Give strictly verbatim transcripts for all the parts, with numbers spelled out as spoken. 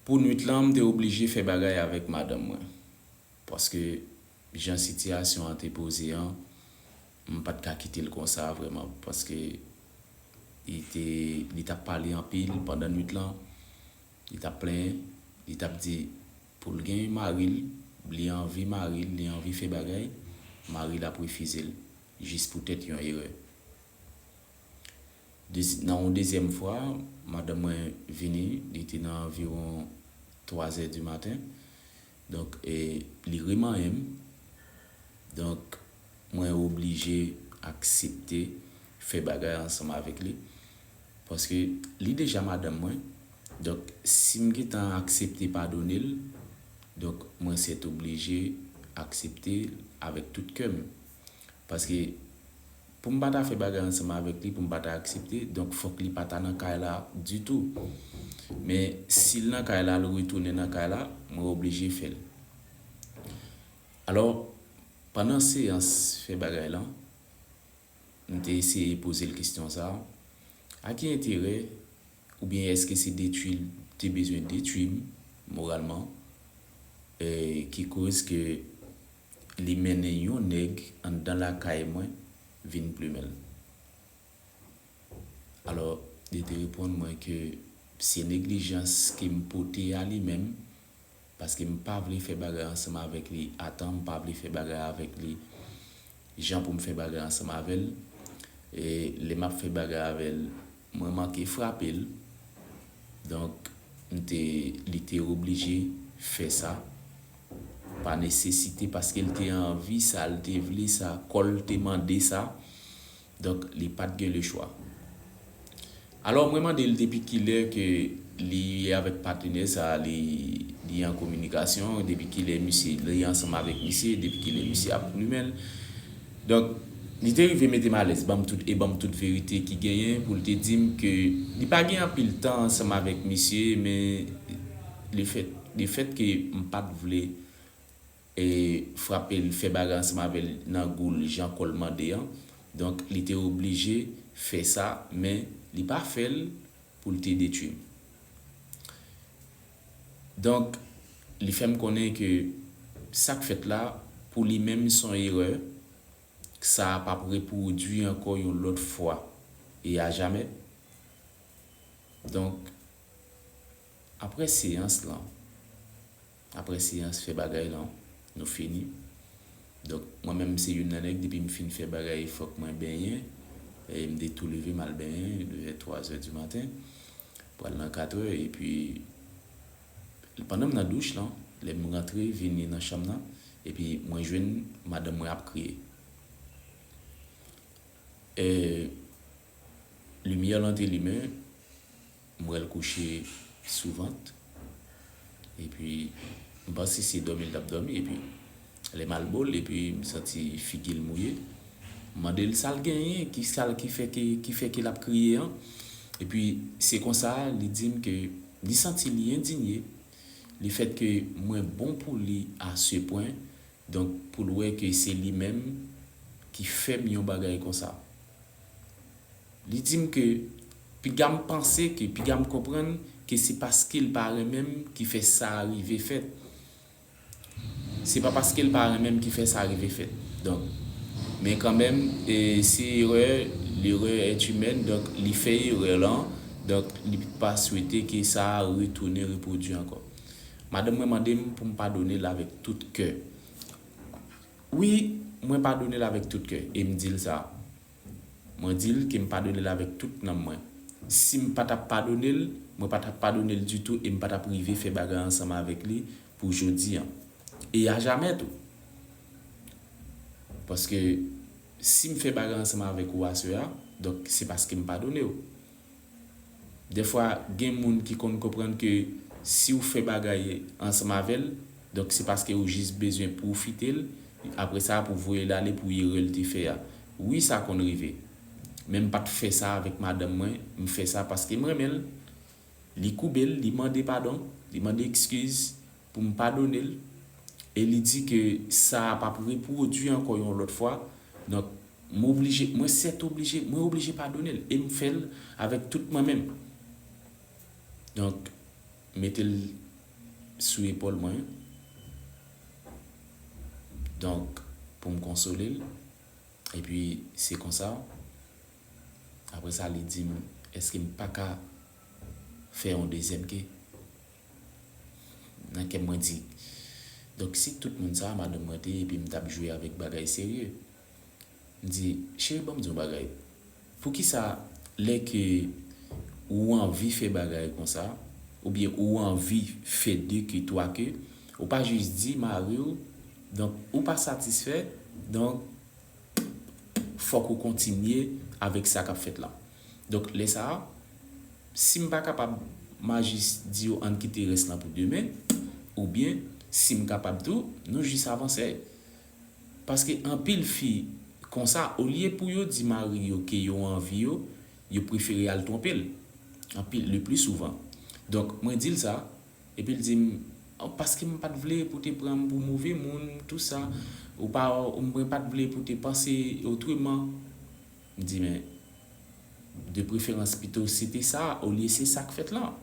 Pou nwit lan, m te oblije fè bagay avèk madanm mwen. Paske jan sitiyasyon an te poze an, m pa t ka kite l konsa vrèman. Paske li te, li t ap pale anpil pandan nwit lan. Li t ap plenyen, li t ap di pou l gen mari l, li anvi mari l, li anvi fè bagay, mari l ap refize l, jis poutèt yon erè. Dezi-, nan yon dezyèm fwa, madanm mwen vini, li te nan anviwon twa zè di maten. Donk, e, li remanyen m. Donk, mwen oblije aksepte fè bagay ansanm avèk li. Paske li deja madanm mwen. Donk, si m gentan aksepte padone l, donk, mwen sètoblije aksepte l avèk tout kè m. Paske pou m pa ta fè bagay ansanm avèk li, pou m pa ta aksepte, donk, fòk li pa ta nan kay la ditou. Men, si l nan kay la, l retounen nan kay la, mwen oblije fè l. Alò, pandan seyans fè bagay lan, m te eseye poze l kesyon sa a, a ki enterè, oubyen èske se detwi l te bezwen detwi m moralman, e, ki koz ke li mennen yon nèg anndan lakay mwen vin plimen l? Alò, li te reponn mwen ke se neglijans ke m pote a li menm, paske m pa vle fè bagay ansanm avèk li atan, m pa vle fè bagay avèk li jan pou m fè bagay ansanm avè l. E lè m ap fè bagay avè l, mwen manke frape l. Donk, m te, li te oblije fè sa pa nesesite, paske l te anvi sa, l te vle sa, kò l te mande sa. Donk, li pa t gen lechwa. Alò, mwen mande l depi kilè ke li avèk patnè sa a, li, li an kominikasyon, depi kilè misye, li ansanm avèk misye, depi kilè misye ap plimen l. Donk, li te rive mete m alèz, ban m tout, e ban m tout verite ki genyen pou l te di m ke li pa gen anpil tan ansanm avèk misye, men lefèt, lefèt ke m pa t vle e frape l, fè bagay ansanm avè l nan gou l, jan kò l mande an. Donk, li te oblije fè sa, men li pa fè l pou l te detwi m. Donk, li fè m konnen ke sa k fèt la, pou li menm, s on erè, sa p ap repwodui ankò yon lòt fwa, e a jamè. Donk, apre seyans lan, apre seyans fè bagay lan, nou fini. Donk, mwen menm, se youn nan nèg, depi m fin fè bagay, fòk mwen benyen. E m te tou leve, m al benyen, de vè twa zè di maten, pral nan kat è, epi, pandan m nan douch lan, lè m rantre, vini nan chanm nan, epi mwen jwenn madanm mwen ap kriye. E, limyè lan te limen, m wè l kouche sou vant. Epi, m panse se dòmi l t ap dòmi. Epi, lè m al bo l, epi m santi figi l mouye. M mande l sa l genyen, ki sa l ki fè ke, ki fè ke l ap kriye an. Epi, se konsa, li di m ke li santi li endinye, lefèt ke mwen bon pou li a se pwen, donk, pou l wè ke se li menm ki fè m yon bagay konsa. Li di m ke piga m panse, ke piga m konprann ke se paske l pa renmen m ki fè sa rive fèt. Se pa paske l pa renmen m ki fè sa rive fèt. Donk, men kanmenm, e, se erè, l'erreur est humaine, donk, li fè erè lan, donk, li pa swete ke sa retounen repwodui ankò. Madanm mwen mande m pou m padone l avèk tout kè. Wi, mwen padone l avèk tout kè, e m di l sa. Mwen di l ke m padone l avèk tout nanm mwen. Si m pa t ap padone l, mwen pa t ap padone l ditou, e m pa t ap rive fè bagay ansanm avèk li pou jodi an. E a jamè tou. Paske si m fè bagay ansanm avèk ou aswè a, donk, se paske m padone w. Dèfwa, gen moun ki konn konprann ke si w fè bagay ansanm avè l, donk, se paske ou jis bezwen pwofite l, apre sa, pou voye l ale pou erè l te fè a. Wi, sa konn rive. Men m pa t fè sa avèk madanm mwen, m fè sa paske m renmen l. Li koube l, li mande padon, li mande ekskiz pou m padone l, e li di ke sa p ap repwodui ankò yon lòt fwa. Donk, m oblije, mwen sètoblije, mwen oblije padone l, e m fè l avèk tout mwen menm. Donk, mete l sou epòl mwen. Donk, pou m konsole l. Epi, se konsa, apre sa, li di m, èske m pa ka fè yon dezyèm ke? Nan kè m, mwen di, donk, si tout moun sa, madanm mwen te, epi m t ap jwe avèk bagay serye. M di, cheri, ban m di yon bagay. Poukisa, lè ke ou anvi fè bagay konsa, oubyen ou anvi fè de ke, twa ke, ou pa jis di mari w, donk, ou pa satisfè, donk, fòk ou kontinye avèk sa k ap fèt la. Donk, lè sa a, si m pa kapab, m a jis di yo ann kite rès lan pou demen, oubyen, si m kapab tou, nou jis avanse. Paske anpil fi konsa, olye pou yo di mari yo ke yo anvi yo, yo prefere al twonpe l. Anpil, le pli souvan. Donk, mwen di l sa, epi l di m, "Oh, paske m pa t vle pou te pran m pou move moun, tou sa. Ou pa, mwen pa t vle pou te panse otreman." M di, "Men, de preferans, pito se te sa, olye se sa k fèt lan."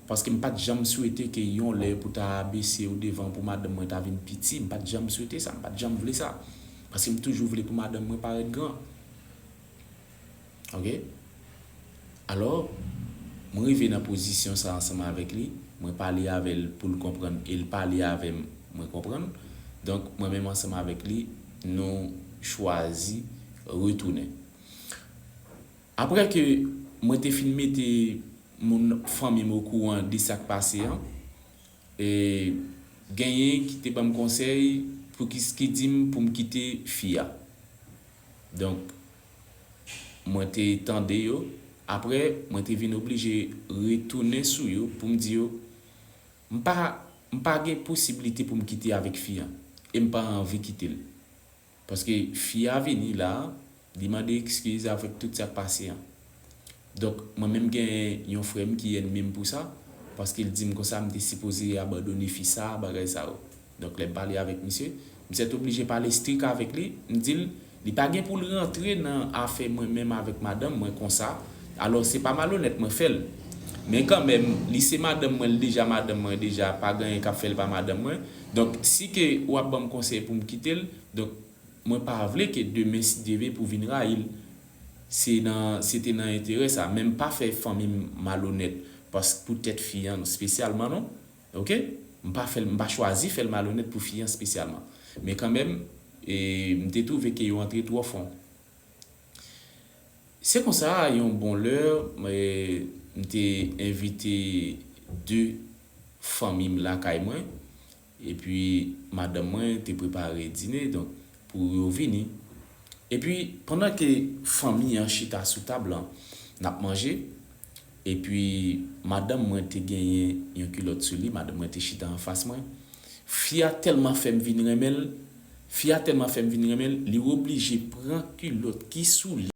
Paske m pa t janm swete ke yon lè pou ta abese ou devan pou madanm mwen ta vin piti, m pa t janm swete sa, m pa t janm vle sa. Paske m toujou vle pou madanm mwen parèt gran. Oke? Alò, mwen rive nan pozisyon sa ansanm avèk li, mwen pale avè l pou l konprann, e l pale avè m, mwen konprann. Donk, mwen menm ansanm avèk li, nou chwazi retounen. Apre ke mwen te fin mete moun, fanmi m okouran de sa k pase an, e genyen ki te ban m konsèy pou ki, ki di m pou m kite fi a. Donk, mwen te tande yo. Apre, mwen te vin oblije retounen sou yo pou m di yo, m pa, m pa gen posiblite pou m kite avèk fi an. E m pa anvi kite l. Paske fi a vini la, li mande ekskiz avèk tout sa k pase an. Donk, mwen menm gen yon frè m ki ènmi m pou sa, paske l di m konsa m te sipoze abandone fi sa, bagay sa yo. Donk, lè m pale avèk misye, misye te oblije pale strik avèk li, m di l, li pa gen pou l rantre nan afè mwen menm avèk madanm mwen konsa, alò se pa malonèt mwen fè l. Men kanmenm, li se madanm mwen, l deja madanm mwen, deja pa gen anyen k ap fè l pa madanm mwen. Donk, si ke w ap ban m konsèy pou m kite l, donk, mwen pa vle ke demen, si Dye vle, pou vin rayi l. Se nan, se te nan enterè sa. Men m pa fè fanmi m malonèt paske poutèt fi an espesyalman, non. Oke? M pa fè l, m pa chwazi fè l malonèt pou fi an espesyalman. Men kanmenm, e, m te twouve ke yo antre twò fon. Se konsa, yon bon lè, e, m te envite de fanmi m lakay mwen, epi madanm mwen te prepare dine, donk, pou yo vini. Epi, pandan ke fanmi an chita sou tab lan, n ap manje, epi madanm mwen te genyen yon kilòt sou li, madanm mwen te chita anfas mwen. Fi a tèlman fè m vin renmen l, fi a tèlman fè m vin renmen l, li oblije pran kilòt ki sou li.